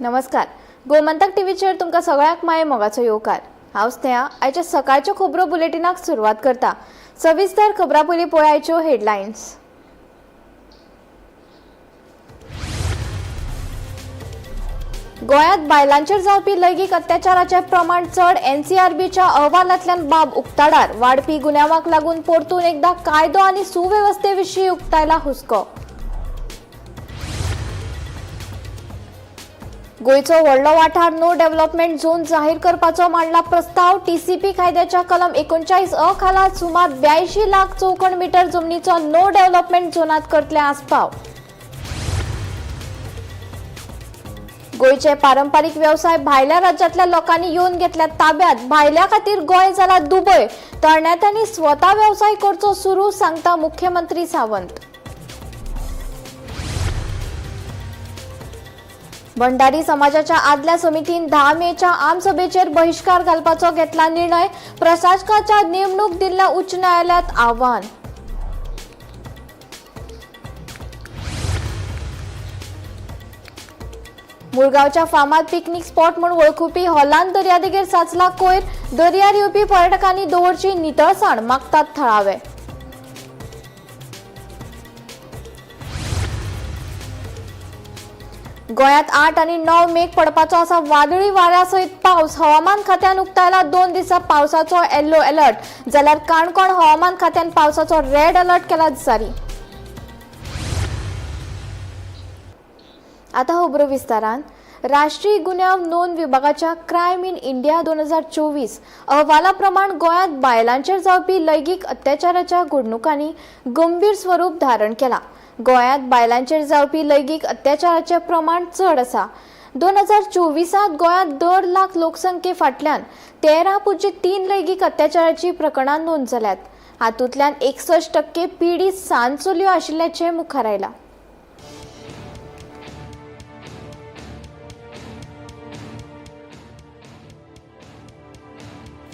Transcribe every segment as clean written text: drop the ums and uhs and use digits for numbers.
नमस्कार, गोमंतक टीव्हीचेर तुमकां सगळ्यांक माये मोगाचो येवकार. हांव स्नेहा आयच्या सकाळच्यो खबरो बुलेटिनाक सुरवात करता. सविस्तर खबरां पयलीं पळयाच्यो हेडलायन्स. गोंयांत बायलांचेर जावपी लैंगीक अत्याचाराचें प्रमाण चड. एनसीआरबीच्या अहवालांतल्यान बाब उक्ताडार. वाडपी गुन्यांवाक लागून परतून एकदा कायदो आनी सुवेवस्थे विशीं उक्तायला हुस्को. गोंयचो व्हडलो वाठार नो डेव्हलपमेंट झोन जाहीर करपाचो मांडला प्रस्ताव. टीसीपी कायद्याच्या कलम 39 अ खाला सुमार 82 लाख चौखण मीटर जमनीचो नो डेव्हलपमेंट झोनात करतले आस्पाव. गोंयचे पारंपारीक वेवसाय भायल्या राज्यांतल्या लोकांनी येवन घेतल्या ताब्यात. भायल्या खातीर गोंय जाला दुबय. तरणाट्यांनी स्वता वेवसाय करचो सुरू, सांगता मुख्यमंत्री सावंत. भंडारी समाजाच्या आदल्या समितीन 10 मेच्या आमसभेचेर बहिश्कार घालपाचो घेतला निर्णय. प्रशासकाच्या नेमणूक दिल्ल्या उच्च न्यायालयात आव्हान. मुळगांवच्या फामाद पिकनिक स्पॉट म्हूण वळखुपी हॉलांत दर्यादेगेर साचला कोयर. दर्यार येवपी पर्यटकांनी दवरची नितळसाण, मागतात थळावे. गोंयांत 8 आनी 9 मेक पडपाचो आसा वादळी वाऱ्या सयत पावस. हवामान खात्यान उक्तायला 2 दिसा पावसाचो येल्लो अलर्ट, जाल्यार काणकोण हवामान खात्यान पावसाचो रेड अलर्ट केला जारी. आता खबरो विस्तारान. राष्ट्रीय गुन्यांव नोंद विभागाच्या क्रायम इन इंडिया 2024 अहवाला प्रमाण गोंयांत बायलांचेर जावपी लैंगीक अत्याचाराच्या घडणुकांनी गंभीर स्वरूप धारण केला. गोंयांत बायलांचेर जावपी लैंगीक अत्याचाराचें प्रमाण चड आसा. 2024 गोंयांत दर लाख लोकसंख्ये फाटल्यान 13.3 लैंगीक अत्याचाराची प्रकरणां नोंद जाल्यात. हातूंतल्यान 61% पिडीत सान चलयो आशिल्ल्याचें मुखार आयलां.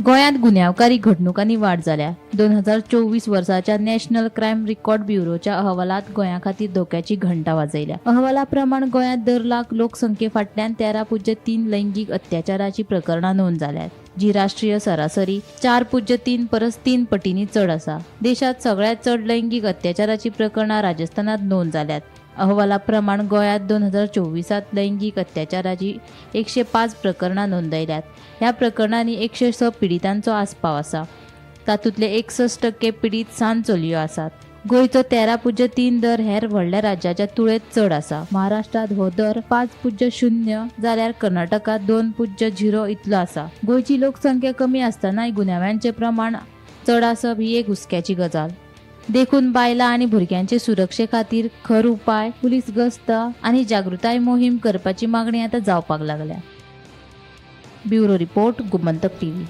गोंयांत गुन्यांवकारी घडणुकांनी वाड जाल्या. 2024 वर्साच्या नॅशनल क्रायम रिकॉर्ड ब्युरोच्या अहवालात गोंया खातीर धोक्याची घंटा वाजयल्या. अहवाला प्रमाण गोंयांत दर लाख लोकसंख्ये फाटल्यान 13.3 लैंगीक अत्याचाराची प्रकरणां नोंद जाल्यात, जी राष्ट्रीय सरासरी 4.3 परस 3 पटींनी चड आसा. देशांत सगळ्यांत चड लैंगीक अत्याचाराची प्रकरणां राजस्थानांत नोंद जाल्यात. अहवाला प्रमाण गोंयांत 2024 लैंगीक अत्याचाराची 105 प्रकरणां नोंदयल्यात. ह्या प्रकरणांनी 106 पिडितांचो आस्पाव आसा. तातूंतले 61% पिडीत सान चलयो आसात. गोंयचो 13.3 दर हेर व्हडल्या राज्याच्या तुळेंत चड आसा. महाराष्ट्रांत हो दर 5.0 जाल्यार कर्नाटकांत 2.0 इतलो आसा. गोंयची लोकसंख्या कमी आसतनाय गुन्यांवांचें प्रमाण चड आसप ही एक हुस्क्याची गजाल. देखून बायलां आनी भुरग्यांचे सुरक्षे खातीर खर उपाय, पुलीस गस्त आनी जागृताय मोहीम करपाची मागणी आतां जावपाक लागल्या. Bureau report, Gomantak TV.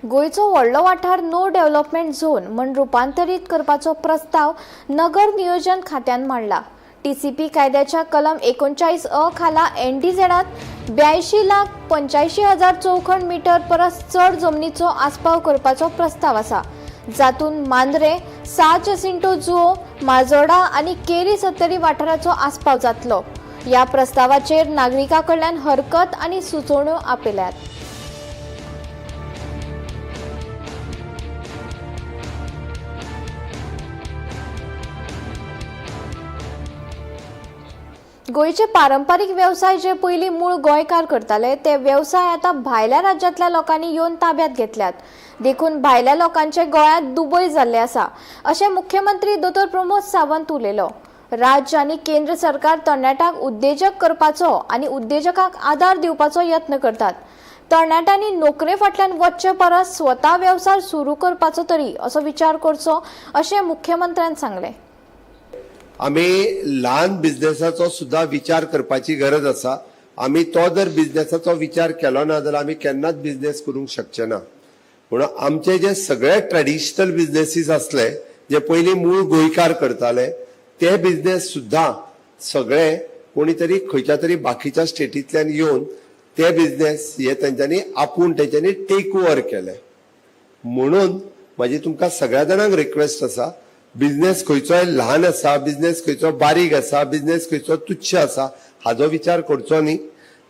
गोंयचो व्हडलो वाठार नो डेव्हलपमेंट झोन म्हूण रुपांतरीत करपाचो प्रस्ताव नगर नियोजन खात्यान मांडला. टीसीपी कायद्याच्या कलम 39 अ खाला एनडीझेडात 82,85,000 चौखण मीटर परस चड जमनीचो आस्पाव करपाचो प्रस्ताव आसा, जातूंत मांद्रे, सा जसिंटो जुओ, माजोर्डा आनी केरी सत्तरी वाठाराचो आस्पाव जातलो. ह्या प्रस्तावाचेर नागरिकां कडल्यान हरकत आनी सुचोवण्यो आपयल्यात. गोंयचे पारंपारीक वेवसाय जे पयलीं मूळ गोंयकार करताले ते वेवसाय आतां भायल्या राज्यांतल्या लोकांनी येवन ताब्यात घेतल्यात. देखून भायल्या लोकांचे गोंयांत दुबय जाल्ले आसा, अशें मुख्यमंत्री दोतोर प्रमोद सावंत उलयलो. राज्य आनी केंद्र सरकार तरणाट्यांक उद्देजक करपाचो आनी उद्देजकांक आदार दिवपाचो यत्न करतात. तरणाट्यांनी नोकरे फाटल्यान वचचे परस स्वता वेवसाय सुरू करपाचो तरी असो विचार करचो, अशें मुख्यमंत्र्यान सांगलें. आमी ल्हान बिझनेसाचो सुद्धा विचार करपाची गरज आसा. आमी तो जर बिझनेसाचो विचार केलो ना जाल्यार आमी केन्नाच बिझनेस करूंक शकचे ना. म्हणून आमचे जे सगळे ट्रेडिशनल बिझनेसीस आसले, जे पयलीं मूळ गोंयकार करताले, ते बिझनेस सुद्धा सगळे कोणी तरी खंयच्या तरी बाकीच्या स्टेटींतल्यान येवन ते बिझनेस हे तेंच्यांनी आपूण तेंच्यांनी टेक ओवर केले. म्हणून म्हाजी तुमकां सगळ्या जाणांक रिक्वेस्ट आसा, बिझनेस खंयचोय ल्हान आसा, बिझनेस खंयचो बारीक आसा, बिझनेस खंयचो तुच्छ आसा हाजो विचार करचो न्ही.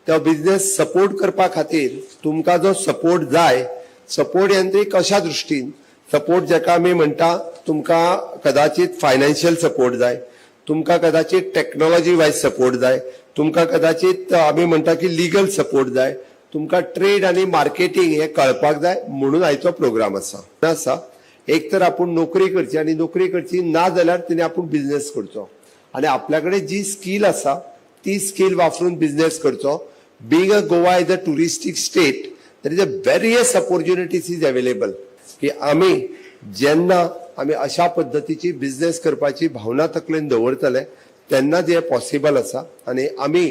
तो बिझनेस सपोर्ट करपा खातीर तुमकां जो सपोर्ट जाय, सपोर्ट यांत्रिक कशा दृश्टीन सपोर्ट जाका आमी म्हणटा, तुमकां कदाचित फायनान्शियल सपोर्ट जाय, तुमकां कदाचित टॅक्नॉलॉजी वायज सपोर्ट जाय, तुमकां कदाचित आमी म्हणटा की लिगल सपोर्ट जाय, तुमकां ट्रेड आनी मार्केटींग हें कळपाक जाय. म्हणून आयचो प्रोग्राम आसा. एक तर आपूण नोकरी करची आनी नोकरी करची ना जाल्यार तिणें आपूण बिझनेस करचो आनी आपल्या कडेन जी स्कील आसा ती स्कील वापरून बिझनेस करचो. Being a Goa is a touristic state, there is a various opportunities is available की आमी जेन्ना आमी अशा पद्दतीची बिझनेस करपाची भावना तकलेन दवरतले तेन्नाच हें पॉसिबल आसा. आनी आमी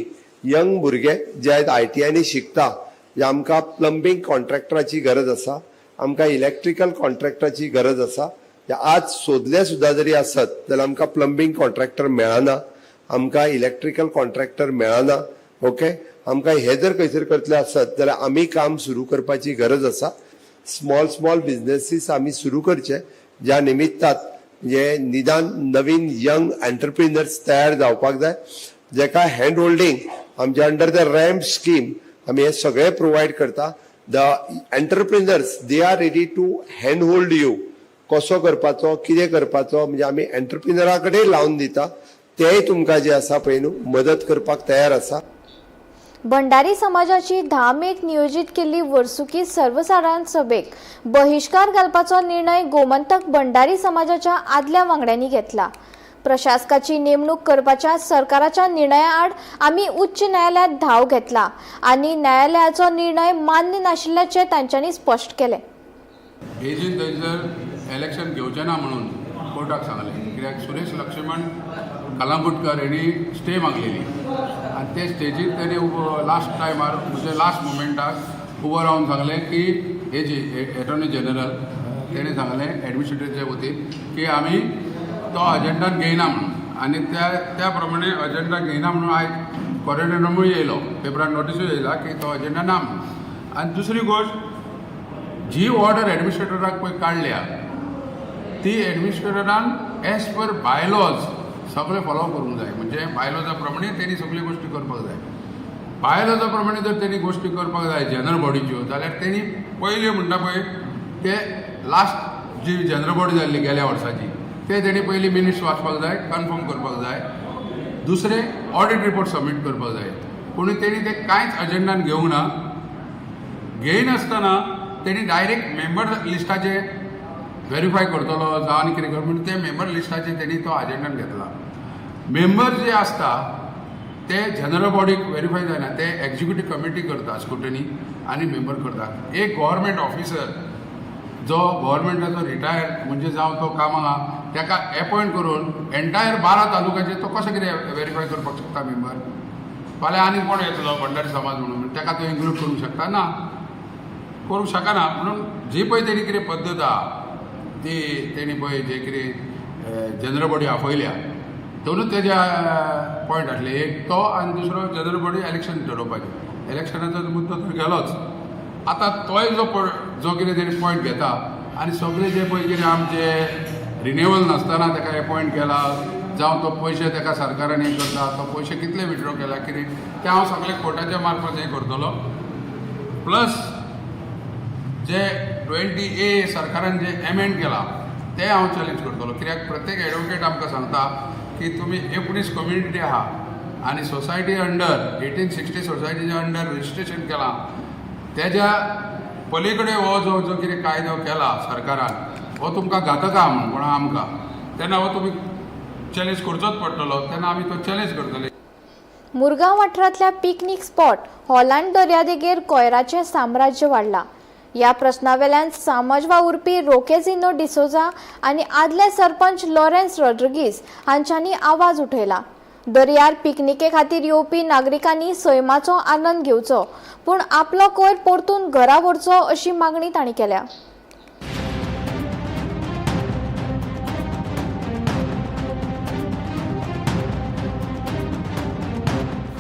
यंग भुरगे जे आयज आयटीआयनी शिकता, जे आमकां प्लंबींग कॉन्ट्रॅक्टराची गरज आसा, आमकां इलेक्ट्रिकल कॉन्ट्रॅक्टराची गरज आसा. जे आज सोदले सुद्दां जरी आसत जाल्यार आमकां प्लंबींग कॉन्ट्रॅक्टर मेळना, आमकां इलेक्ट्रिकल कॉन्ट्रॅक्टर मेळना. ओके, आमकां हे जर खंयसर करतले आसत जाल्यार आमी काम सुरू करपाची गरज आसा. स्मॉल स्मॉल बिझनेसीस आमी सुरू करचे, ज्या निमित्तात म्हणजे निदान नवीन यंग एंटरप्रिनर्स तयार जावपाक जाय, जेका हँड होल्डींग आमच्या अंडर the ramp scheme आमी हे सगळे प्रोवायड करता. The entrepreneurs, they are ready to hand hold you, कसो करपाचो, कितें करपाचो, म्हणजे आमी एंटरप्रिनरा कडेन लावन दिता, तेय तुमकां जे आसा पळय न्हू मदत करपाक तयार आसा. भंडारी समाजाची 10 मेक नियोजीत केल्ली वर्सुकी सर्वसाधारण सभेक बहिश्कार घालपाचो निर्णय गोमंतक भंडारी समाजाच्या आदल्या वांगड्यांनी घेतला. प्रशासकाची नेमणूक करपाच्या सरकाराच्या निर्णया आड आमी उच्च न्यायालयात धाव घेतला आनी न्यायालयाचो निर्णय मान्य नाशिल्ल्याचें तांच्यांनी स्पश्ट केलें. एजीन थंयसर इलेक्शन घेवचें ना म्हणून कोर्टाक सांगलें, कित्याक सुरेश लक्ष्मण कलांगुटकर हेणी स्टे मागलेली आनी ते स्टेजीर तेणी उबो लास्ट टायमार, म्हणजे लास्ट मुमेंटाक उबो रावन सांगलें की एजी, एटॉर्नी जनरल, तेणें सांगलें एडमिनिस्ट्रेटरच्या वतीन की आमी तो अजेंडान घेयना म्हणून. आनी त्या त्या प्रमाणे अजेंडा घेयना म्हणून आयज कॉरिडॉनूय येयलो, पेपरान नोटिसूय येयला की तो अजेंडा ना म्हणून. आनी दुसरी गोश्ट, जी ऑर्डर एडमिनिस्ट्रेटराक पळय काडल्या ती एडमिनिस्ट्रेटरान एज पर बायलॉज सगळें फॉलो करूंक जाय. म्हणजे बायलॉजा प्रमाणे तेणी सगळ्यो गोश्टी करपाक जाय. बायलॉजा प्रमाणे जर तेणी गोश्टी करपाक जाय जनरल बॉडीच्यो, जाल्यार तेणी पयल्यो म्हणटा पळय ते लास्ट जी जनरल बॉडी जाल्ली गेल्या वर्साची, ते तेणी पयलीं मिनिट्स वाचपाक जाय, कन्फर्म करपाक जाय. दुसरें, ऑडिट रिपोर्ट सबमीट करपाक जाय. पूण तेणी ते कांयच अजेंडान घेवंक ना. घेयनासतना तेणी डायरेक्ट मेंबर लिस्टाचे वेरीफाय करतलो जावं आनी कितें कर म्हणून ते मेंबर लिस्टाचे तेणी तो अजेंडान घेतला. मेंबर जे आसता ते जनरल बॉडीक वेरीफाय जायना, ते एक्झिक्युटीव कमिटी करता स्क्रुटनी आनी मेंबर करता. एक गव्हर्मेंट ऑफिसर जो गव्हर्मेंटाचो रिटायर्ड म्हणजे जावं तो कामाक आहा, ताका एपॉयंट करून एंटायर 12 तालुक्याचे तो कशें कितें वेरीफाय करपाक शकता मेंबर? फाल्यां आनी कोण येतलो भंडारी समाज म्हणून, ताका तो इन्क्लूड करूंक शकता? ना, करूंक शकना. म्हणून जी पळय तेणी कितें पद्दत आहा ती तेणी पळय जे कितें जनरल बॉडी आपयल्या, दोनूच तेजे पॉयंट आसले, एक तो आनी दुसरो जनरल बॉडी इलेक्शन ठरोवपाचें. इलेक्शनाचो मुद्दो तर गेलोच. आतां तोय जो कितें तेणी पॉयंट घेता आनी सगळे जे पळय कितें आमचे रिन्युअल नासतना ताका एपॉयंट केला, जावं तो पयशे ताका सरकारान हें करता, तो पयशे कितले विड्रॉ केला कितें तें हांव सगळें कोर्टाच्या मार्फत हें करतलो. प्लस जे 20A सरकारान जे एमेंड केला ते हांव चॅलेंज करतलो, कित्याक प्रत्येक एडवोकेट आमकां सांगता की तुमी 19 कम्युनिटी आहा आनी सोसायटी अंडर 1860 सोसायटीच्या अंडर रजिस्ट्रेशन केलां, तेज्या पलीकडे हो जो जो कितें कायदो केला सरकारान हो तुमकां घातक आहा म्हणून कोणा आमकां, तेन्ना हो तुमी चॅलेंज करचोच पडटलो. तेन्ना आमी तो चॅलेंज करतले. मुरगांव वाठारांतल्या पिकनीक स्पॉट हॉलंड दर्यादेगेर कोयराचें साम्राज्य वाडलां. ह्या प्रस्नावेल्यान समाज वावुरपी रोकेझिनो डिसोजा आनी आदले सरपंच लॉरेन्स रॉड्रिगीस हांच्यांनी आवाज उठयला. दर्यार पिकनिके खातीर येवपी नागरिकांनी सैमाचो आनंद घेवचो, पूण आपलो कोयर परतून घरा व्हरचो अशी मागणी तांणी केल्या.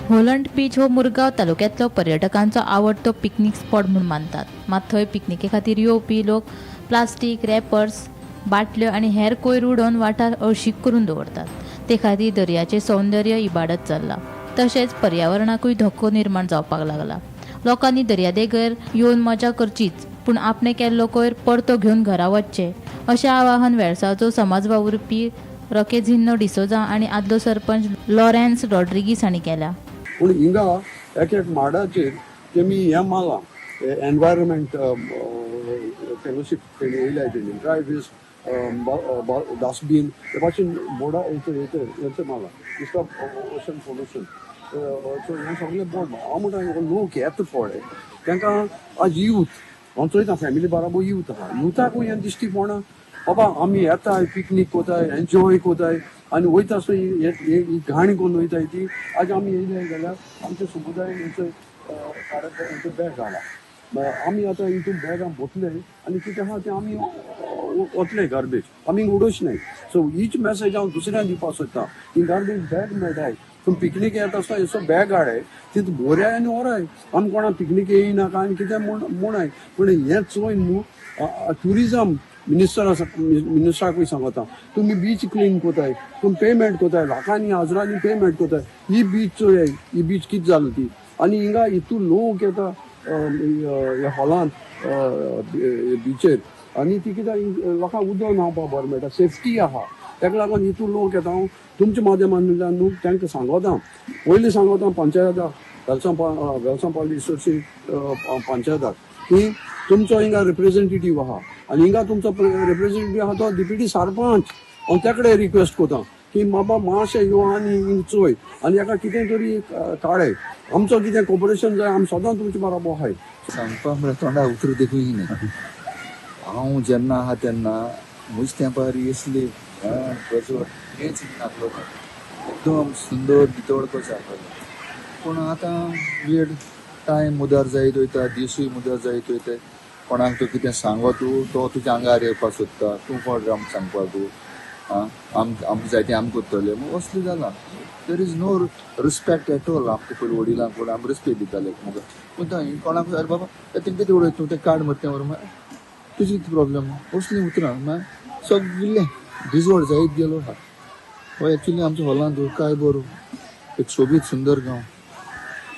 होलंड बीच हो मुरगांव तालुक्यांतलो पर्यटकांचो आवडतो पिकनीक स्पॉट म्हूण मानतात. मात थंय पिकनिके खातीर येवपी लोक प्लास्टीक रॅपर्स बाटल्यो आनी हेर कोयर उडोवन वाठार अळशीक करून दवरतात. ते खातीर दर्याचें सौंदर्य इबाडत चल्लां, तशेंच पर्यावरणाकूय धोको निर्माण जावपाक लागला. लोकांनी दर्यादेगेर येवन मजा करचीच, पूण आपणें केल्लो कोयर परतो घेवन घरा वचचें अशें आवाहन वेळसांवचो समाज वावुरपी रकेझिन्हो डिसोजा आनी आदलो सरपंच लॉरेन्स रॉड्रिगीस हांणी केल्या. पूण हिंगा एक एक माडाचेर तेमी हें मारलां, एनवायरमेंट फेलोशीप तेणी येयल्या, तेणी ड्राय वेस्ट डस्टबीन ते भाशेन बोर्डा हेचे मारलां स्टॉप ओशन पोल्युशन. सो हें सगळें बोर्ड हांव म्हणटा, लोक येता पळय तांकां आज यूथ हांव चोयता फॅमिली बाराबोर यूथ आहा, युथाकूय हें दिश्टी पडना. बाबा आमी येताय पिकनीक कोताय, एन्जॉय कोताय आनी वयता आसतना ही घाण करून वयताय ती. आज आमी येयले जाल्यार आमच्या समुदाय हेचो हेचो बॅग जाला, आमी आतां हितून बॅगां भोतले आनी कितें आहा तें आमी वतले गार्बेज आमी उडोवच न्हय. सो हीच मॅसेज हांव दुसऱ्यांक दिवपाक सोदता, ही गार्बेज बॅग मेळटाय, तुमी पिकनीक येता आसतना हेचो बॅग हाडाय, तितून भोराय आनी व्हराय. आमी कोणा पिकनीक येयनाका आनी कितें म्हूण, पूण हें चोय न्हू. ट्युरिजम मिनिस्टर आसा, मिनिस्टराकूय सांगता, तुमी बीच क्लीन कोताय, तुमी पेमेंट कोताय, लाखांनी हजरांनी पेमेंट कोताय, ही बीच चोयाय, ही बीच कितें जाली ती. आनी हिंगा हितून लोक येता ह्या हॉलांत बिचेर आनी ती कित्याक लोकांक उदक न्हांवपाक बरें मेळटा, सेफ्टी आहा, ताका लागून हितून लोक येता. हांव तुमच्या माध्यमांतल्यान न्हू तांकां सांगता, पयलीं सांगता पंचायताक, वेलसांव वेलसांव पावली इस्टोरची पंचायताक की तुमचो हिंगा रिप्रेझेंटेटीव आहा आनी हिंगा तुमचो रिप्रेझेंटेटीव आहा तो डिप्युटी सरपंच, हांव त्या कडेन रिक्वेस्ट करता की बाबा मातशें यो आनी हिंग चोय आनी हेका कितें तरी काडय, आमचो कितें कॉपरेशन जाय, आमी सदांच तुमचे बरोबर आहाय. सांगपाक म्हळ्यार तोंडा उतरां देखून न्ही. हांव जेन्ना आहा तेन्ना म्हज तेंपार असली हेंच नासलो, एकदम सुंदर नितळ कसो आसलो. पूण आतां वेळ टायम मुदार जायत वयता, दिसूय मुदार जायत वयता. कोणाक तूं कितें सांगो तूं, तो तुज्या आंगार येवपाक सोदता, तूं कोण आमकां सांगपाक तूं आमकां जाय तें आमकां करतलें म्हूण असलें जालां. There is no respect at all. आमकां पयलीं वडिलांक कोण आमकां रिस्पेक्ट दिताले, पूण कोणाक अरे बाबा तेंकां कितें उडयता तूं, तें काड मरे तें व्हर, तुजी कितें प्रॉब्लम, असलीं उतरां मागीर सगळें डिजॉल्व जायत गेलो आहा. हो एक्चुली आमच्या हॉलांत काय बरो एक सोबीत सुंदर गांव,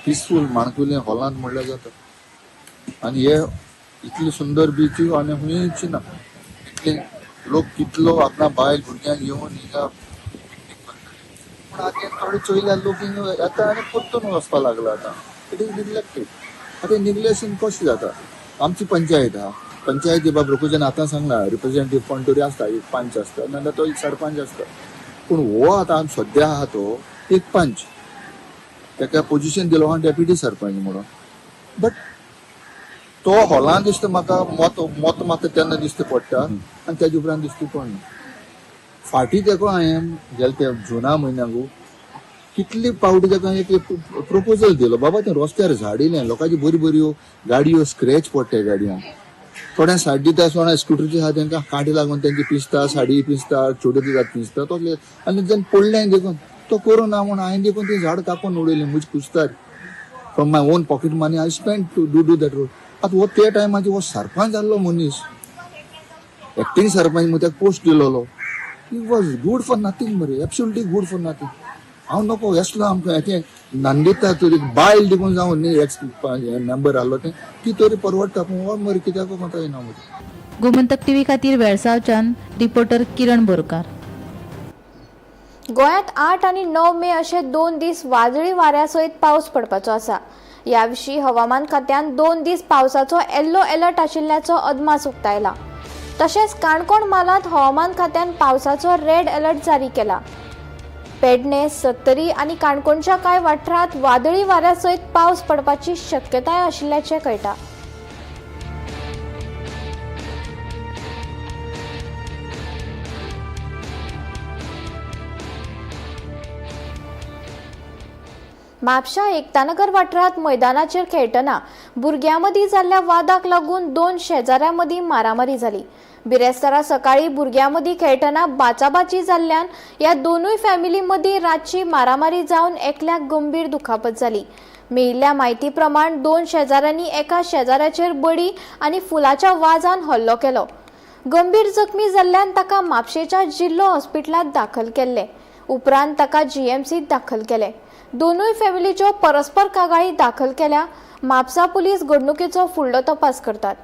पिसफूल माणकुलें हॉलांत म्हणल्यार जाता. आनी हे इतले सुंदर बीच आनी खंयच ना. इतले लोक कितलो आपणा बायल भुरग्यांक घेवन हिंगा पिकनीक करतले, पूण आतां थोडे चोयल्यार लोक हिंगा येता आनी परतून वचपाक लागला. आतां it is neglected. आतां निग्लेक्शन कशें जाता? आमची पंचायत आहा, पंचायती बाब रोखोजन आतां सांगला रिप्रेझेंटेटीव कोण तरी आसता, एक पंच आसता नाजाल्यार तो एक सरपंच आसता. पूण हो आतां सद्या आहा तो एक पंच, ताका पोजिशन दिलो आहा डेप्युटी सरपंच म्हणून, बट तो हॉलान दिसता म्हाका मत मत मात तेन्ना दिसता पडटा आनी तेजे उपरांत दिसता पडना. फाटीं तेका हांवें गेले ते जुना म्हयन्याक कितले पावटी ताका एक प्रपोजल दिलो, बाबा तें रस्त्यार झाड येयलें, लोकांची बऱ्यो बऱ्यो गाडयो स्क्रॅच पडटा गाडयांक, थोड्या साडी दिता, कोणा स्कुटरीचे आहा तांकां कांटे लागून तेंची पिसता, साडी पिसता, छोटे दितात पिसता तसले. आनी जेन्ना पडलें देखून तो करूं ना म्हूण हांवें देखून ती झाड कापून उडयलें म्हज कुस्तार. From my own pocket money I spend to do do that road. आतां हो त्या टायमाचेर हो सरपंच जाल्लो मनीस, एक्टींग सरपंच म्हूण ताका पोस्ट दिलोलो, he was good for nothing मरे, एब्सोल्युटली गूड फॉर नथींग. हांव नको येसलो आमकां तें नंदिता तरी बायल देखून जावं न्ही एक्स मेंबर आहलो तें ती तरी परवडटा, पूण हो मरे कित्याक कोता येना मरे. गोमंतक टीव्ही खातीर वेळसांवच्यान रिपोर्टर किरण बोरकार. गोंयांत 8 आनी 9 मे अशे 2 दीस वादळी वाऱ्या सयत पावस पडपाचो आसा. ह्या विशीं हवामान खात्यान 2 दीस पावसाचो येल्लो अलर्ट आशिल्ल्याचो अदमास उक्तायला. तशेंच काणकोण म्हालांत हवामान खात्यान पावसाचो रेड अलर्ट जारी केला. पेडणे, सत्तरी आनी काणकोणच्या कांय वाठारांत वादळी वाऱ्या सयत पावस पडपाची शक्यताय आशिल्ल्याचें कळटा. म्हापशा एकतानगर वाठारांत मैदानाचेर खेळटना भुरग्यां मदीं जाल्ल्या वादाक लागून 2 शेजाऱ्यां मदीं मारामारी जाली. बिरेस्तारा सकाळीं भुरग्यां मदीं खेळटना बाचाबाची जाल्ल्यान ह्या दोनूय फॅमिली मदीं रातची मारामारी जावन एकल्याक गंभीर दुखापत जाली. मेळिल्ल्या म्हायती प्रमाण 2 शेजाऱ्यांनी एका शेजाऱ्याचेर बडी आनी फुलाच्या वाजान हल्लो केलो. गंभीर जखमी जाल्ल्यान ताका म्हापशेंच्या जिल्लो हॉस्पिटलांत दाखल केल्ले. उपरांत ताका जीएमसीत दाखल केले. दोनूय फॅमिलीच्यो परस्पर कागाळी दाखल केल्या. म्हापसा पुलीस घडणुकेचो फुडलो तपास करतात.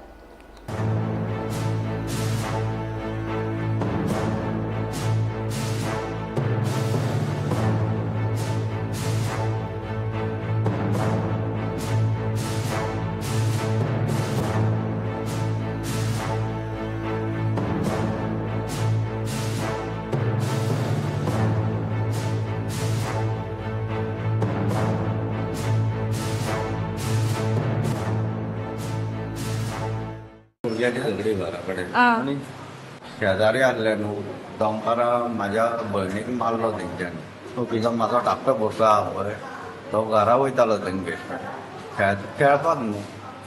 भुरग्याची सगळी घरा कडेन आनी शेजारी आसले न्हू दनपारां म्हाज्या भयणीक मारलो तेंच्यांनी. तिचो म्हाजो धाकटो भुरगो आहा पळय तो घरा वयतालो तेंगे खेळपाक न्हू,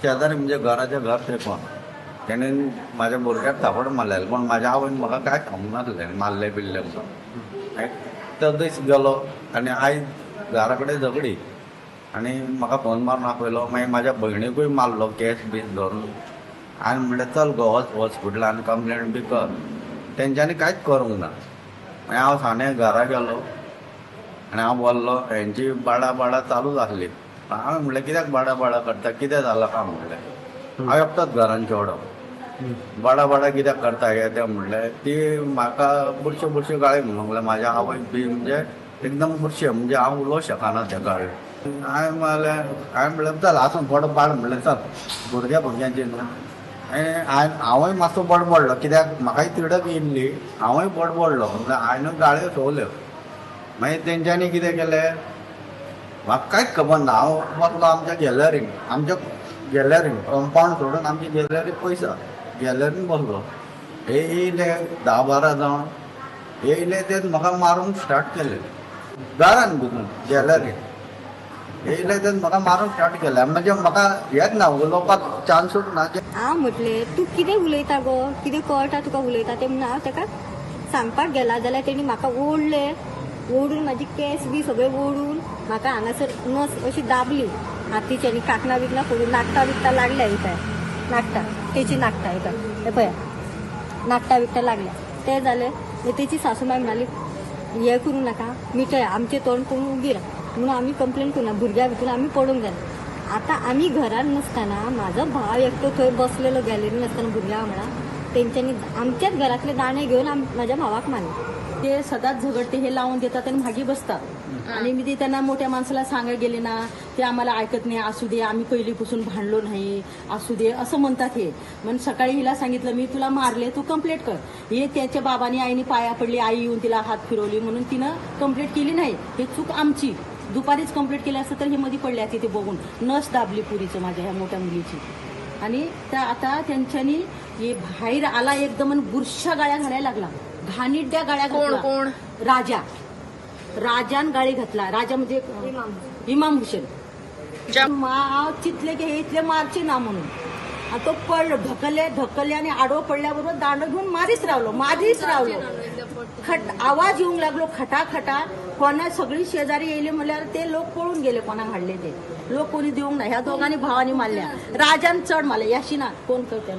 शेजारी म्हणजे घराच्या घर तेंकोन तेणेन म्हाज्या भुरग्याक थापड मारलेलें, पूण म्हाज्या आवयन म्हाका कांय सांगूंक नासलें मारलें बिल्लें म्हणून. तो दीस गेलो आनी आयज घरा कडेन झगडी आनी म्हाका फोन मारून आपयलो. मागीर म्हाज्या भयणीकूय मारलो केस बीस धरून. आनी म्हणलें चल गो वच हॉस्पिटलान कंप्लेन बी कर. तेंच्यांनी कांयच करूंक ना. मागीर हांव साणे घरा गेलो आनी हांव बोल्लो. हेंची बाडा बाडा चालूच आसली. हांवें म्हणलें कित्याक बाडा बाडा करता, कितें जालां काय म्हणलें. हांव एकटोच घरान चेडो, बाडा बाडा कित्याक करता हें तें म्हणलें. ती म्हाका बुरश्यो बुरश्यो गाळी म्हणूंक लागली. म्हाज्या आवयक बी म्हणजे एकदम बुरशें, म्हणजे हांव उलोवंक शकना त्या गाळी. हांवें म्हणलें, हांवें म्हणलें चल आसूं बड बाड म्हणलें चल भुरग्या भुरग्यांची न्हू. आनी हांवूय मातसो बडबडलो कित्याक म्हाकाय तिडक येयल्ली. हांवूय बडबडलो म्हणल्यार हांवें गाळयो सोवल्यो. मागीर तेंच्यांनी कितें केलें म्हाका कांयच खबर ना. हांव वतलो आमच्या गॅलरीन, आमच्या गॅलरीन कंपावंड सोडून आमची गॅलरी पयस आहा, गॅलरीन बसलो. हे येयले 10-12 जाण येयले, ते म्हाका मारूंक स्टार्ट केले दारान घुसून गॅलरीन येयले, ते म्हाका मारूंक स्टार्ट केले. म्हणजे म्हाका हेच ना, उलोवपाक चान्सूच ना. हांव म्हटलें तूं कितें उलयता गो, कितें कळटा तुका उलयता तें म्हणून हांव ताका सांगपाक गेला जाल्यार तेणी म्हाका ओडलें, ओडून म्हाजी केंस बी सगळे ओडून म्हाका हांगासर नस अशी दाबली हातीची आनी कांकणां बिकणां फोडून नाकटां बिकटां लागल्या. ही पळय नाकटां, तेची नाकटां ही पळय, हे पळय नाकटां बिकटां लागल्या. तें जालें मागीर तेची सासूमाय म्हणाली हें करूं नाका, मिटय आमचें तोंड पळोवन उगी राव म्हणून आमी कंप्लेन करूं ना. भुरग्यां भितून आमी पडूंक जाय. आतां आमी घरान नासतना म्हाजो भाव एकटो थंय बसलेलो गॅलरीन आसतना भुरग्यां वांगडा, तेंच्यांनी आमच्याच घरांतले दाणे घेवन म्हाज्या भावाक मारले. ते सदांच झगडते हे लावून देतात आणि मागे बसतात. आणि मी ते त्यांना मोठ्या माणसाला सांगायला गेले ना, ते आम्हाला ऐकत नाही. असू दे, आम्ही पहिलीपासून भांडलो नाही, असू दे असं म्हणतात हे. मग सकाळी हिला सांगितलं मी तुला मारले, तू कंप्लेंट कर. हे त्याच्या बाबांनी आईने पाया पडली, आई येऊन तिला हात फिरवली म्हणून तिनं कंप्लेंट केली नाही. हे चूक आमची. दुपारीच कंप्लेंट केली असतं तर हे मध्ये पडले असते. ते बघून नस दाबली पुरीचं माझ्या ह्या मोठ्या मुलीची. आणि त्या आता त्यांच्यानी हे बाहेर आला एकदम आणि बुरशा गाळ्या घालायला लागला, घाणीड्या गाळ्या. कोण कोण? राजा, राजान गाळी घातला. राजा म्हणजे इमाम हुसेन. चितले की हे इथले मारचे ना म्हणून. आणि तो पडलो, ढकलले ढकलले आणि आडवं पडल्याबरोबर दांड घेऊन मारीच रावलो, मारीच रावलो. खट आवाज येऊंक लागलो खटाखटा. कोणा सगळी शेजारी येयली म्हणल्यार ते लोक पळून गेले. कोणाक हाडले ते लोक कोणी दिवंक ना. ह्या दोगांनी भावांनी मारल्या. राजान चड मारले. याशिना कोण करते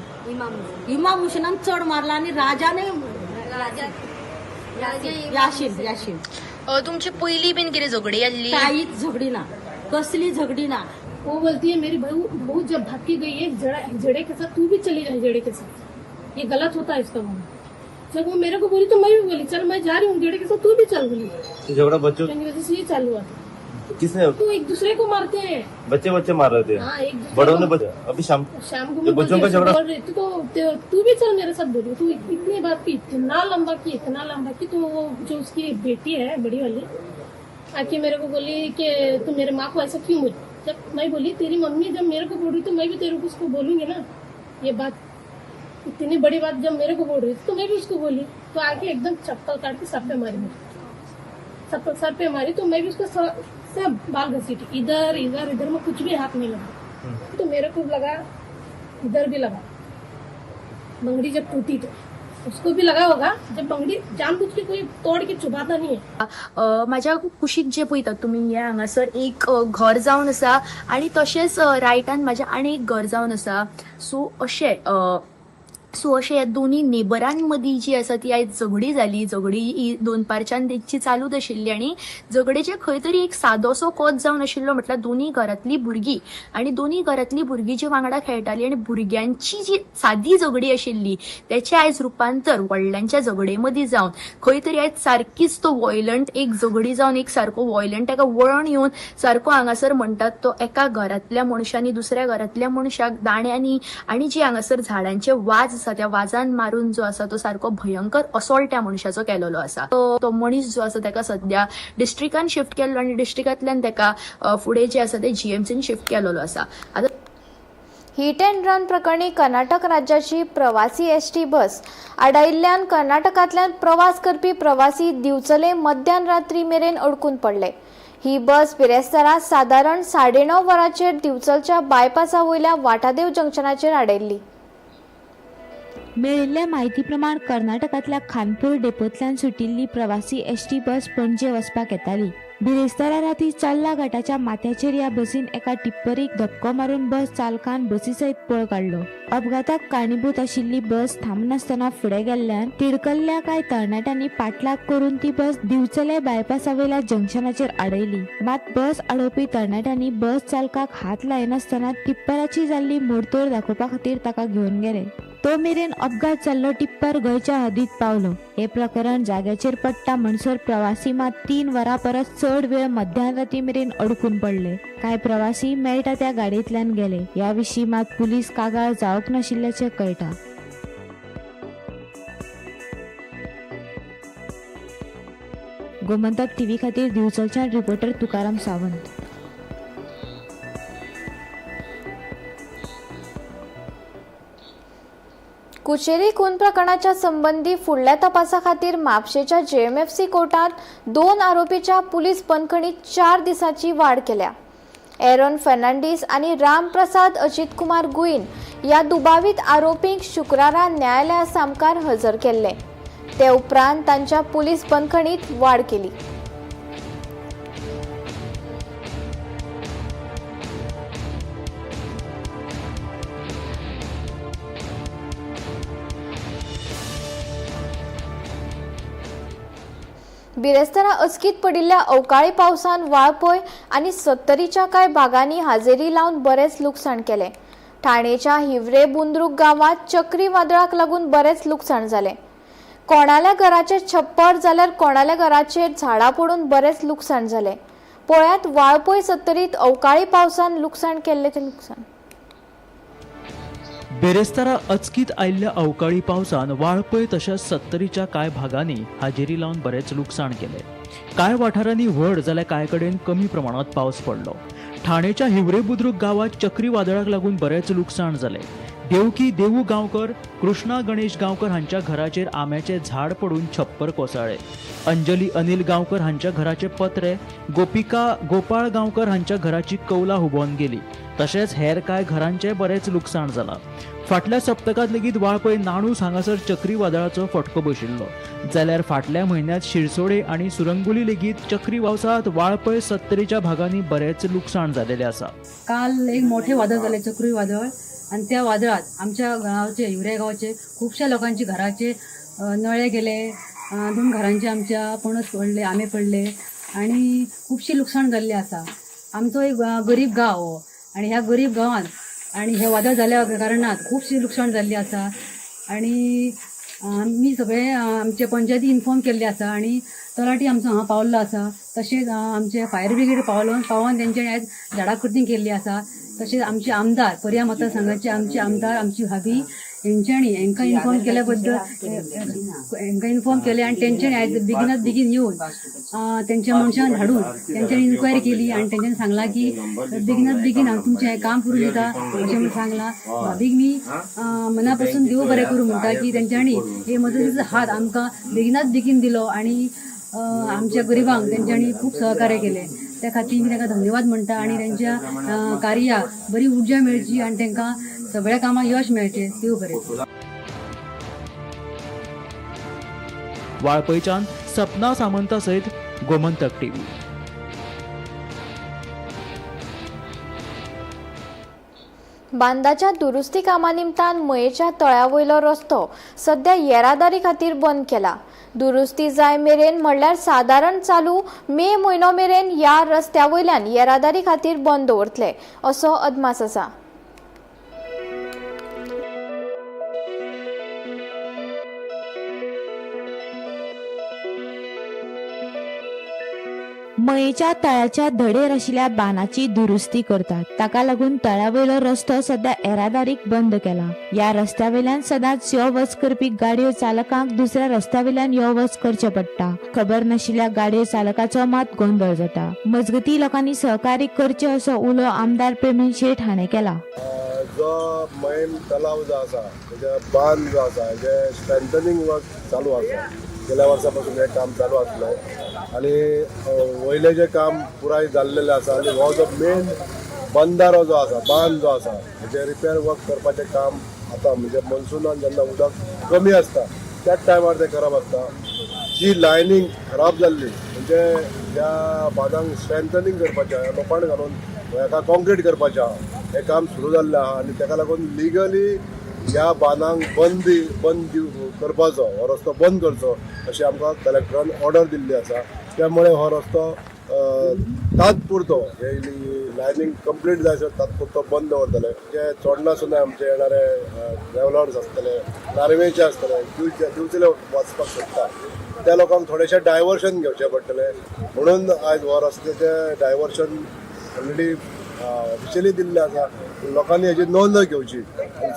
इमाम हुसेनान चड मारला आणि राजाने याशीन याशीन. तुमची पहिली बीन कितें झगडी आसली? काहीच झगडी ना, कसली झगडी ना. वो बोलती है मेरी बहू बहू जब भाग के गई है हिजड़े के साथ, तू भी चली जा हिजड़े के साथ, ये गलत होता है इसका बोलना. जब वो मेरे को बोली तो मैं भी बोली चल मैं जा रही हूँ हिजड़े के साथ, तू भी चल बोली. झगड़ा बच्चों वजह से ये चालू हुआ था. किसने? तो एक दूसरे को मारते हैं, बच्चे बच्चे मार रहे थे. हाँ, एक दूसरे बड़ों को। ने बच्चे अभी शाम शाम को तो मैं बच्चों का झगड़ा बोल रही थी तो तू भी चल मेरे साथ बोली. तू इतनी बात की, इतना लंबा की, इतना लंबा की. तो वो जो उसकी बेटी है बड़ी वाली आके मेरे को बोली कि तू मेरे माँ को ऐसा क्यों बोली. जब मैं बोली तेरी मम्मी जब मेरे को बोल रही तो मैं भी तेरे को उसको बोलूंगी ना. ये बात इतनी बड़ी बात जब मेरे को बोल रही थी तो मैं भी उसको बोली. तो आके एकदम चप्पल काट के सर पे मारी, मुझे चप्पल सर पे मारी. तो मैं भी उसको सब बाल घसीटी इधर इधर इधर में कुछ भी हाथ नहीं लगा. तो मेरे को लगा इधर भी लगा. बंगड़ी जब टूटी तो उसको भी लगा होगा. जब बंगड़ी जानबूझ के कोई तोड़ के चुबाता नहीं है. म्हाज्या कुशीक जे पळयतात तुमी हे हांगासर एक घर जावन आसा आनी तशेंच रायटान म्हाज्या आनी एक घर जावन आसा. सो अशें सो अशें ह्या दोनी नेबरां मदीं जी आसा ती आयज झगडी जाली. झगडी ही दोनपारच्यान तेंची चालूच आशिल्ली आनी झगडेचे खंय तरी एक सादोसो कोज जावन आशिल्लो, म्हटल्यार दोनी घरांतली भुरगीं आनी दोनी घरांतली भुरगीं जी वांगडा खेळटाली आनी भुरग्यांची जी सादी झगडी आशिल्ली तेचें आयज रुपांतर व्हडल्यांच्या झगडे मदीं जावन खंय तरी आयज सारकीच तो वॉयलंट एक झगडी जावन एक सारको वॉयलंट एका वळण येवन सारको हांगासर म्हणटात तो एका घरांतल्या मनशांनी दुसऱ्या घरांतल्या मनशाक दाण्यांनी आनी जी हांगासर झाडांचे वाज आसा त्या वाजान मारून जो आसा तो सारको भयंकर असॉल्ट त्या मनशाचो केलेलो आसा. तो मनीस जो आसा ताका सद्या डिस्ट्रिक्टान शिफ्ट केल्लो आनी डिस्ट्रिक्टांतल्यान ताका फुडें जे आसा ते जीएमसीन शिफ्ट केलेलो आसा. आतां हिट अँड रन प्रकरणी कर्नाटक राज्याची प्रवासी एसटी बस आडायिल्ल्यान कर्नाटकांतल्यान प्रवास करपी प्रवासी दिवचले मध्यान रात्री मेरेन अडकून पडले. ही बस बिरेस्तारा सादारण 9:30 वरांचेर दिवचलच्या बायपासा वयल्या वाटादेव जंक्शनाचेर आडायल्ली. मेळिल्ल्या म्हायती प्रमाण कर्नाटकांतल्या खानपूर डेपोंतल्यान सुटिल्ली प्रवासी एसटी बस पणजे वचपाक येताली. बिरेस्तारा राती चोर्ला घाटाच्या माथ्याचेर ह्या बसीन एका टिप्परीक धपको मारून बस चालकान बसी सयत पळ काडलो. अपघाताक कारणीभूत आशिल्ली बस थांबनासतना फुडें गेल्ल्यान तिडकल्ल्या कांय तरणाट्यांनी पाठलाग करून ती बस दिवचले बायपासावेल्या जंक्शनाचेर आडयली. मात बस आडोवपी तरणाट्यांनी बस चालकाक हात लायनासतना टिप्पराची जाल्ली मोडतोड दाखोवपा खातीर ताका घेवन गेले. तो मेरेन अपघात जाल्लो टिप्पर गोंयच्या हद्दीत पावलो. हे प्रकरण जाग्याचेर पडटा म्हणसर प्रवासी मात 3 वरां परस चड वेळ मध्यानराती मेरेन अडकून पडले. कांय प्रवासी मेळटा त्या गाडयेंतल्यान गेले. ह्या विशीं मात पुलीस कागाळ जावंक नाशिल्ल्याचें कळटा. गोमंतक टीव्ही खातीर दिवचलच्यान रिपोर्टर तुकाराम सावंत. कुचेली खून प्रकरणाच्या संबंदी फुडल्या तपासा खातीर म्हापशेच्या जेएमएफसी कोर्टात 2 आरोपीच्या पुलीस बंदखणीत 4 दिसांची वाड केल्या. एरॉन फर्नांडीस आनी रामप्रसाद अजितकुमार गुईन ह्या दुबावीत आरोपींक शुक्रारा न्यायालया सामकार हजर केल्ले. ते उपरांत तांच्या पुलीस बंदखणीत वाड केली. बिरेस्तारा अचकीत पडिल्ल्या अवकाळी पावसान वाळपय आनी सत्तरीच्या कांय भागांनी हाजेरी लावन बरेंच लुकसाण केलें. ठाणेच्या हिवरे बुंद्रुक गांवांत चक्री वादळाक लागून बरेंच लुकसाण जालें. कोणाल्या घराचें छप्पर जाल्यार कोणाल्या घराचेर झाडां पडून बरेंच लुकसाण जालें. पळयात वाळपय सत्तरीत अवकाळी पावसान लुकसाण केल्लें तें लुकसाण. बेरेस्तारा अचकीत आयिल्ल्या अवकाळी पावसान वाळपय तशेंच सत्तरीच्या कांय भागांनी हाजेरी लावन बरेंच लुकसाण केलें. कांय वाठारांनी व्हड जाल्यार कांय कडेन कमी प्रमाणांत पावस पडलो. ठाणेच्या हिवरे बुद्रुक गांवांत चक्री वादळाक लागून बरेंच लुकसाण जालें. देवकी देवू गांवकर, कृष्णा गणेश गांवकर हांच्या घराचेर आंब्याचें झाड पडून छप्पर कोसळ्ळें. अंजली अनिल गांवकर हांच्या घराचे पत्रे, गोपिका गोपाळ गांवकर हांच्या घराची कौलां हुबोवन गेली. तशेंच हेर कांय घरांचें बरेंच लुकसाण जालां. फाटल्या सप्तकांत लेगीत वाळपय नाणूस हांगासर चक्री वादळाचो फटको बशिल्लो. जाल्यार फाटल्या म्हयन्यांत शिरसोडे आनी सुरंगुली लेगीत चक्री पावसांत वाळपय सत्तरीच्या भागांनी बरेंच लुकसाण जालेलें आसा. काल एक मोठे वादळ जालें, चक्री वादळ, आनी त्या वादळात आमच्या गांवचे हिवरे गांवचे खुबश्या लोकांचे घराचे नळे गेले, 2 घरांचे आमच्या पणस पडले, आंबे पडले आनी खुबशी लुकसाण जाल्ली आसा. आमचो एक गरीब गांव हो आनी ह्या गरीब गांवांत आनी हे वादळ जाल्या कारणान खुबशी लुकसाण जाल्ली आसा. आनी आमी सगळे आमचे पंचायती इन्फॉर्म केल्ले आसा आनी तलाठी आमचो हांगा पावल्लो आसा. तशेंच आमचे फायर ब्रिगेड पावोन तेंच्यांनी आयज झाडां कटींग केल्ली आसा. तशेंच आमचे आमदार पर्या मतदारसंघाचे आमचे आमदार आमची भाभी हेंच्यांनी हेंकां इन्फॉर्म केल्या बद्दल हेंकां इन्फॉर्म केलें आनी तेंच्यांनी आयज बेगिनात बेगीन येवन तेंच्या मनशांक धाडून तेंच्यांनी इन्क्वायरी केली आनी तेंच्यांनी सांगलां की बेगिनात बेगीन हांव तुमचें हें काम करून दिता अशें म्हणून सांगलां. भाभीक मी मना पासून देव बरें करूं म्हणटा की तेंच्यांनी हे मदतीचो हात आमकां बेगिनात बेगीन दिलो आनी आमच्या गरिबांक तेंच्यांनी खूब सहकार्य केलें. त्या खातीर मी तांकां धन्यवाद म्हणटा आनी तेंच्या कार्याक बरी उर्जा मेळची आनी तांकां सगळ्या कामाक यश मेळचें. देव बरें. वाळपयच्यान सपना सामंता सयत गोमंतक टीव्ही. बांदाच्या दुरुस्ती कामा निमतान मयेच्या तळ्या वयलो रस्तो सध्या येरादारी खातीर बंद केला. दुरुस्ती जाय मेरेन म्हणल्यार सादारण चालू मे म्हयनो मेरेन ह्या रस्त्या वयल्यान येरादारी खातीर बंद दवरतले असो अदमास आसा. मयेच्या तळ्याच्या धडेर आशिल्ल्या बांदाची दुरुस्ती करतात. ताका लागून तळ्यावयलो रस्तो सध्या येरादारीक बंद केला. ह्या रस्त्यावेल्यान सदांच यो वच करपी गाडयो चालकांक दुसऱ्या रस्त्यावेल्यान यो वच करचें पडटा. खबर नाशिल्ल्या गाडयो चालकाचो मात गोंदळ जाता. मजगती लोकांनी सहकार्य करचें असो उलो आमदार प्रेमेंद्र शेट हाणें केला. जो मयेम तलाव जो आसा तेजे बांद जो आसा हेजे स्ट्रेंथनिंग वर्क चालू आसा. गेल्या वर्सा पासून हें काम चालू आसलें आनी वयलें जें काम पुराय जाल्लेलें आसा आनी हो जो मेन बंदारो जो आसा, बांद जो आसा, हेजें रिपेर वर्क करपाचें काम आतां म्हणजे मॉन्सुनान जेन्ना उदक कमी आसता त्याच टायमार तें करप आसता. जी लायनींग खराब जाल्ली म्हणजे त्या बांदांक स्ट्रेंथनींग करपाचें आहा, लोखण घालून हेका कॉन्क्रीट करपाचें आहा, हें काम सुरू जाल्लें आहा आनी तेका लागून लिगली ह्या बांदांक बंद करपाचो, हो रस्तो बंद करचो अशी आमकां कलेक्टरान ऑर्डर दिल्ली आसा. त्यामुळे हो रस्तो तात्पुरतो हे लायनींग कंप्लीट जायसर तात्पुरतो बंद दवरतले. जे चोडणा सुद्दां आमचे येणारे ट्रॅव्हलर्स आसतले, नार्वेचे आसतले, दिवचले वचपाक सोदता त्या लोकांक थोडेशें डायवर्शन घेवचें पडटलें. म्हणून आयज हो रस्त्याचें डायवर्शन ऑलरेडी ऑफिशियली दिल्लें आसा. लोकांनी हेजी नोंद घेवची.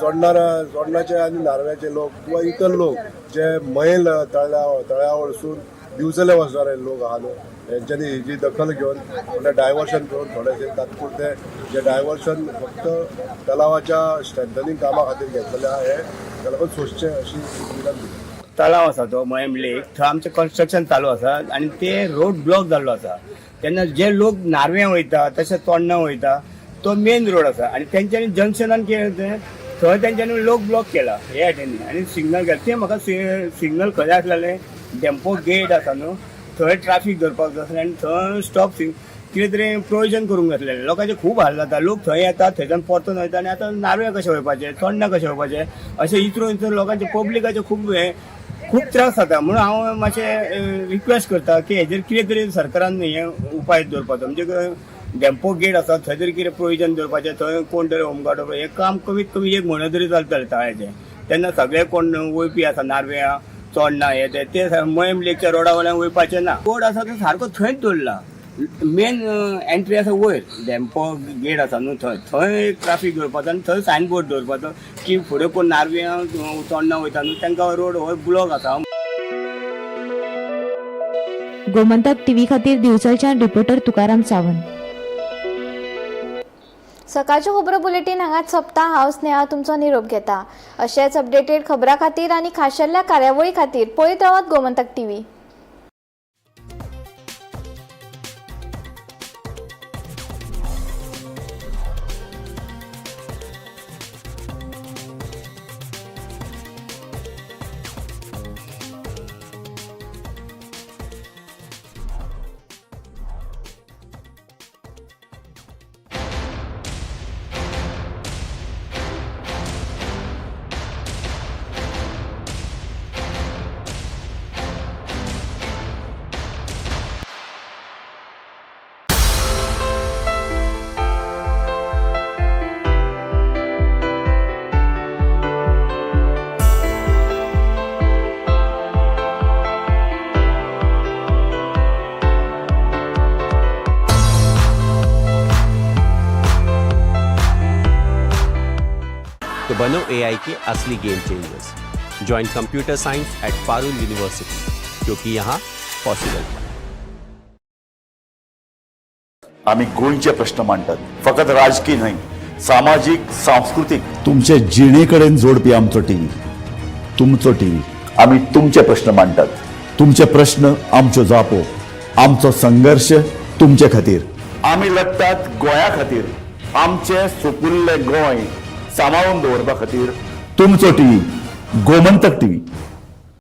चोडणाचे आनी नार्व्याचे लोक किंवा इतर लोक जे मयेल तळ्या वळसून दिवचले वचणारे लोक आहा न्हू, हेंच्यांनी हेजी दखल घेवन थोडें डायवर्शन करून थोडेशें तात्पुरतें जे डायवर्शन फक्त तलावाच्या स्ट्रेंथनींग कामा खातीर घेतलेलें आहा हें ताका लागून सोंसचें अशी विनंती. तलाव आसा तो मयेम लेक, थंय आमचें कन्स्ट्रक्शन चालू आसा आनी ते रोड ब्लॉक जाल्लो आसा. तेन्ना जे लोक नार्व्यां वयता तशें चोडणा वयता तो मेन रोड आसा आनी तेंच्यांनी जंक्शनान कितें तें थंय तेंच्यांनी लोक ब्लॉक केला हे हाटेनी आनी सिग्नल केला. तें म्हाका सिग्नल खंय आसलेलें डेम्पो गेट आसा न्हू थंय ट्राफीक धरपाक जाय आसलें आनी थंय स्टॉप कितें तरी प्रोविजन करूंक जाय आसलेलें. लोकांचे खूब हाल जाता, लोक थंय येता थंयच्यान परतून वयता आनी आतां नार्व्यां कशें वयपाचें, चोडणा कशें वयपाचें अशें इतरून इतरून लोकांचे पब्लिकाचे खूब हें खूब त्रास जाता. म्हणून हांव मातशें रिक्वेस्ट करता की हेजेर कितें तरी सरकारान हें उपाय दवरपाचो. म्हणजे डेम्पो गेट आसा थंय तरी कितें प्रोविजन दवरपाचें, थंय कोण तरी होमगार्ड हें काम कमीत कमी एक म्हयनो तरी चलतलें तळ्याचें. तेन्ना सगळे कोण वयपी आसा नार्व्यां चोडणा हे ते मयेम लेकच्या रोडा वयल्यान वयपाचें ना. रोड आसा तो सारको थंयच दवरला. मेन एंट्री आसा वयर डेम्पो गेट आसा न्हू थंय थंय एक ट्राफीक दवरपाचो आनी थंय सायन बोर्ड दवरपाचो की फुडें कोण नार्व्यां चोडणा वयता न्हू तांकां रोड हो ब्लॉक आसा. गोमंतक टीव्ही खातीर दिवचलच्यान रिपोर्टर तुकाराम सावंत. सकाळच्यो खबरो बुलेटीन हांगाच सोंपता. हांव स्नेहा तुमचो निरोप घेता. अशेंच अपडेटेड खबरां खातीर आनी खाशेल्या कार्यावळी खातीर पळयत रावात गोमंतक टीव्ही. तो बनो एआई के असली game changers. Join computer science at Parul university, क्योंकि यहाँ पॉसिबल है. आमी गोंयचे प्रश्न मांडटात, फकत राजकीय न्हय, सामाजीक, सांस्कृतीक, तुमचे जिणे कडेन जोडपी आमचो टीव्ही, तुमचो टीव्ही. आमी तुमचे प्रश्न मांडटात, तुमचे प्रश्न आमच्यो जापो, आमचो संघर्श तुमचे खातीर. आमी लढटात गोंया खातीर, आमचें सुपुल्लें गोंय सांबाळून दवरपा खातीर. तुमचो टीव्ही, गोमंतक टीव्ही.